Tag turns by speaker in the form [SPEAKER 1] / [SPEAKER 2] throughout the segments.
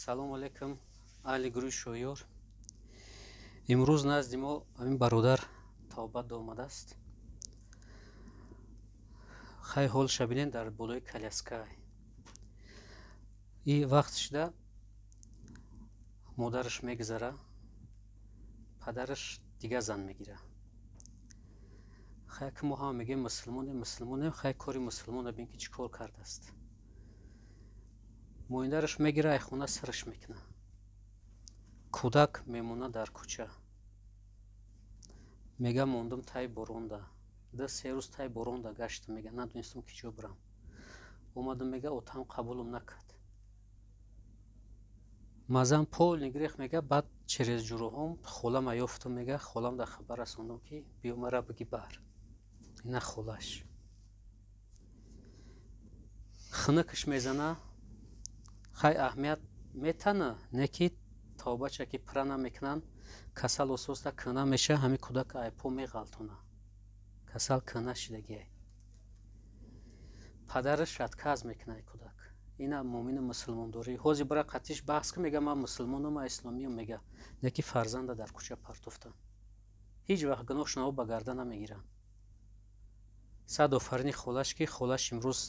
[SPEAKER 1] Салому алайкум, аҳли гурӯҳи Шоҳёр. Имрӯз назди мо ҳамин бародар тавбат омадааст. Хай, ҳолша бинен, дар болои коляска. И вақт шида модараш мегузара, падараш дига зан мегира. Хай, ки мо ҳама мегӯем мусулмонем, мусулмонем, хай, кори мусулмона бин, ки чӣ кор кардааст. Моиндараш мегира, ай хона сараш мекуна. Кӯдак мемона дар кӯча. Мега, мондум тай боронда. 2-3 рӯз тай боронда гаштам, мега, надонистам, ки ҷо бирам. Омадам, мега, отам қабулам накард. Мазам полный грех, мега, баъд через ҷуроҳом холама ёфтам, мега, холам дар хабар расондам, ки биё, мара биги бар. Ина холаш. Хунукш мезана, хай, аҳамият метана, не ки тавбача ки пура намекунанд, касал ососта кӯна меша, ҳамин кӯдак айпо меғалтона. Касал кӯна шидагиай. Падараш отказ мекунад кӯдак. Ина муъмину мусулмондорӣ. Ҳозир бира қатиш баҳс ки, мега, ман мусулмонам, ман исломиям, мега. Не ки фарзанда дар кӯча партофтан. Ҳеҷ вақт гуноҳшонао ба гарда намегиранд. Сад офарини холаш, ки холаш имрӯз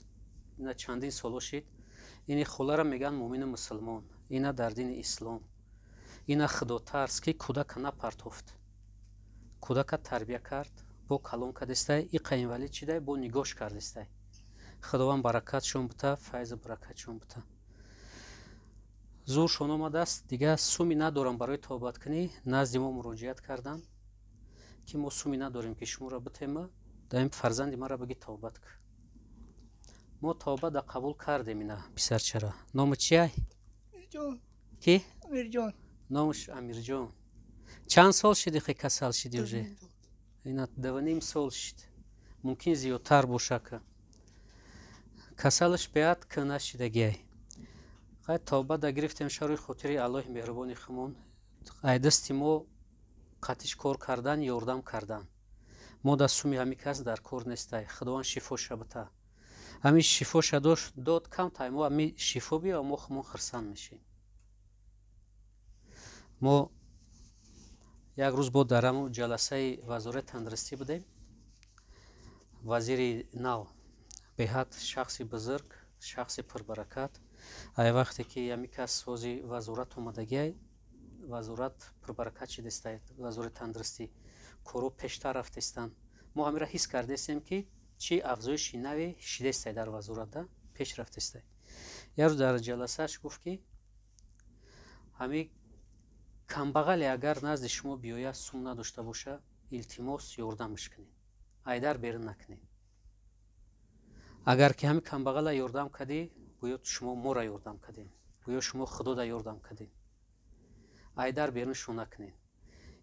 [SPEAKER 1] ина чандин соло шид. Ини холара мегӯянд муъмину мусулмон. Ина дар дини ислом. Ина худотарс, ки кӯдака напартофт. Кӯдака тарбия кард, бо калон кардистай, иқа инвалид шидай, бо нигоҳш кардистай. Худованд баракатшон бута, файзу баракатшон бута. Зуршон омадааст, дига суми надорам барои тобаткунӣ, назди мо муроҷиат карданд, ки мо суми надорем, ки шуморо битема, даим фарзанди мара биги тавбат кун. Мо тавба да қабул кардем ина писарчара. Номи чиай?
[SPEAKER 2] Амирҷон.
[SPEAKER 1] Ки?
[SPEAKER 2] Амирҷон.
[SPEAKER 1] Номаш Амирҷон. Чанд сол шиди, хе касал шиди уже? Ина 2.5 сол шид. Мумкин зиёдтар боша ка. Касалаш беҳад кӯна шидагиай. Хай, тавба да гирифтем шарои хотири Аллоҳи меҳрубони хумон. Ай дасти мо қатиш кор кардан, ёрдам кардан. Мо да суми ҳамин кас дар кор нестай. Худованд шифоша бита. Ҳамин шифоша дод, камтай мо ҳамин шифо биё, мо хумон хурсанд мешем. Мо як рӯз бо дар ҳамун ҷаласаи вазорати тандурустӣ будем. Вазири нав беҳад шахси бузург, шахси пурбаракат. Ай вақте ки ҳамин кас сози вазорат омадагиай, вазорат пурбаракат шидистай, вазорати тандурустӣ корҳо пештар рафтестанд. Мо ҳаминро ҳис кардестем, ки чӣ афзоиши наве шидестай дар вазоратда, пеш рафтестай. Як рӯз дар ҷаласааш гуфт, ки ҳамин камбағале агар назди шумо биёяд, сум надошта боша, илтимос, ёрдамаш кунед, айдар берун накунед. Агар ки ҳамин камбағала ёрдам кардӣ, гӯё шумо моро ёрдам кардем, гӯё шумо худода ёрдам кардем. Айдар беруншон накунед.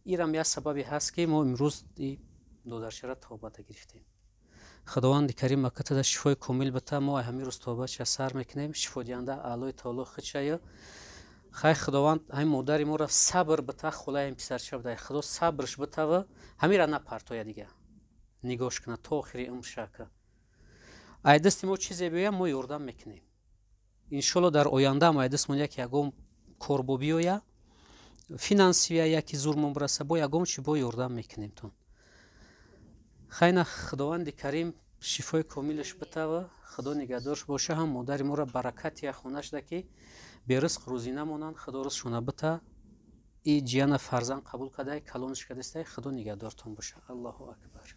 [SPEAKER 1] Ирам як сабабе ҳаст, ки мо имрӯз и додарчара тавбата гирифтем. Худованди карим макатада шифои комил бита. Мо ҳамин рӯз тавбатша сар мекунем. Шифодиҳанда Аллоҳи таоло худшая. Хай, худованд ҳамин модари моро сабр бита, холаи ҳамин писарча бидай. Худо сабрш битава, ҳамира напартоя дига. Нигоҳш куна то охири умрша ка. Ай дасти мо чизе биёя, мо ёрдам мекунем. Иншолло, дар ояндаам ай дастмон як ягон кор бо биёя, финансовый яки зурмон бираса, бо ягон чи бо ёрдам мекунем тон. Хайна, худованди карим шифои комилаш битава, худо нигаҳдорш боша, ҳам модари моро баракати як хона шуда, ки беризқ рӯзӣ намонанд, худо ризқшона бита. И ҷияна фарзанд қабул кардай, калонш кардистай, худо нигаҳдортон боша. Аллоҳу акбар.